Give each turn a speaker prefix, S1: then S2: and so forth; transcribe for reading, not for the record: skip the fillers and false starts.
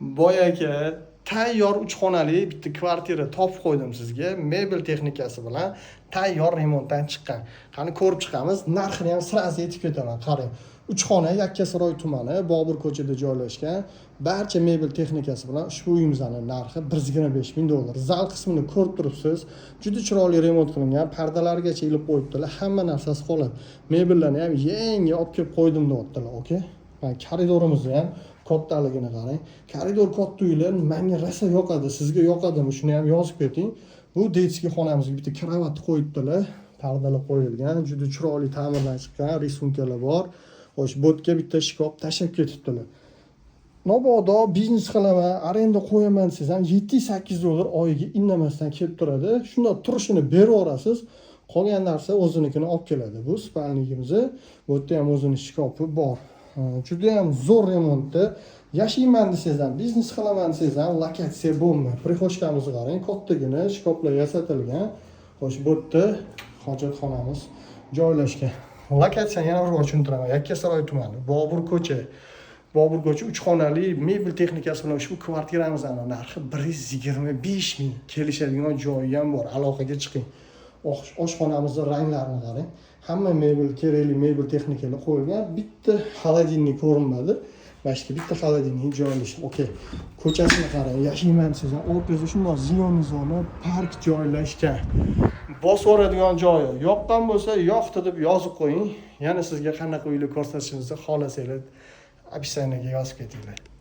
S1: Boyagi tayyor uch xonali bitta kvartira topib qo'ydim sizga, mebel texnikasi bilan, tayyor remontdan chiqqan. Qani, ko'rib chiqamiz, narxini ham сразу aytib ketaman. Qarang, uch xona, Yakkasaroy tumani, Bobur ko'chada joylashgan, barcha mebel texnikasi bilan ushbu uyimizni narxi 125 000 dollar. Zal qismini ko'rib turibsiz, juda chiroyli remont qilingan, pardalargacha ilib qo'yibdilar, hamma narsasi holat, mebellarni ham yangi olib kelib qo'ydim deyaptilar. Okey, mana koridorimizni ham kattaligini qarang. Koridor katta uylar manga rosa yoqadi, sizga yoqadimi, shuni ham yozib keting. Bu детский xonamizga bitta karavат qo'yibdilar, pardalar qo'yilgan, juda chiroyli ta'mirdan chiqqan, рисунка lar bor. Xo'sh, bu yerga bitta shkaf tashlab ketibdilar. Mabodo biznes qilaman, arenda qo'yaman desangiz ham, 708 dollar oyiga indamasdan kelib turadi. Shundoq turishini berib yuborasiz, qolgan narsa o'zinikini olib keladi. Bu спальник imiz, bu yerda ham o'zini shkafi bor. Judayam zo'r remontda. Yashayman desangiz ham, biznes qilaman desangiz ham, lokatsiya bomba. Прихожка mizni qarang, kattagina shkaflar yasatilgan. Xo'sh, bu yerda hojatxonamiz joylashgan. Lokatsiyani yana bir bor tushuntiraman: Yakkasaroy tumani, Bobur ko'cha, Bobur ko'cha, uch xonali mebel texnikasi bilan ushbu kvartiramizni narxi 125 000. Kelishadigan joyi ham bor, aloqaga chiqing. Oshxonamizni ranglarini qarang, hamma mebel, kerakli mebel texnikalar qo'yilgan, bitta холодильник ko'rinmadi, mana shu yerga bitta холодильник joylashgan. Okey, ko'chasini qarang, yashayman desangiz ham, orqangizda shundoq зеленый zona, park joylashgan. Bosib yuboradigan joyi yoqqan bo'lsa, "Yoqdi" deb yozib qo'ying. Yana sizga qanaqa uylar ko'rsatishimizni xohlasanglar, описание ga yozib ketinglar.